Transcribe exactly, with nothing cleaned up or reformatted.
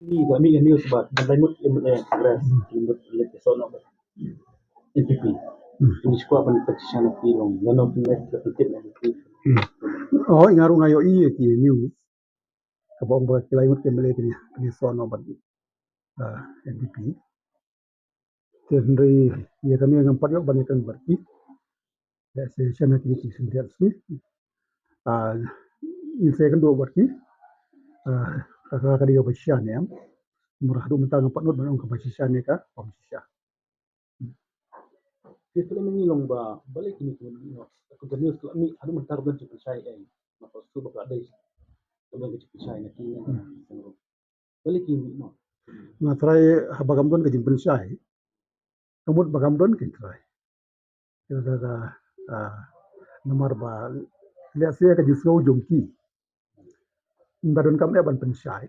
Ni ba mi news ba ban lai mut M L A Congress, ki mut lek so no ba N P P. Ni shuwa ban petition ki long, lano ki lek petition ki. Oh, nga ruh nga ïohi ïa ki news. Ka ba ong ba ki lai mut ki M L A ki ni, ki so no ba, ah, N P P. Te hynrei ïa kane ngam pat ïoh ban ïa kane bad ki. Ïa se shen ha kine ki shen diat sni. Ah, ïa se kan do bad ki. Ah, ka ka ka dei ba shisha ne em. Mur haduh mynta ngam pat nud ban ong ka ba shisha ne ka, ba shisha. Te kane ngi long ba balei kine ki no. Ka news ka la mih haduh mynta ka don jingpynshai ei. Napa su ba ka dei. Ka don ka jingpynshai na kine. Balei kine no. Nga trai haba kam don ka jingpynshai. Ka mut ba kam don kin trai. Ka ka ka, ah, namar ba lehse ka jingsngew jong ki. Ba don kam eh ban pynshai.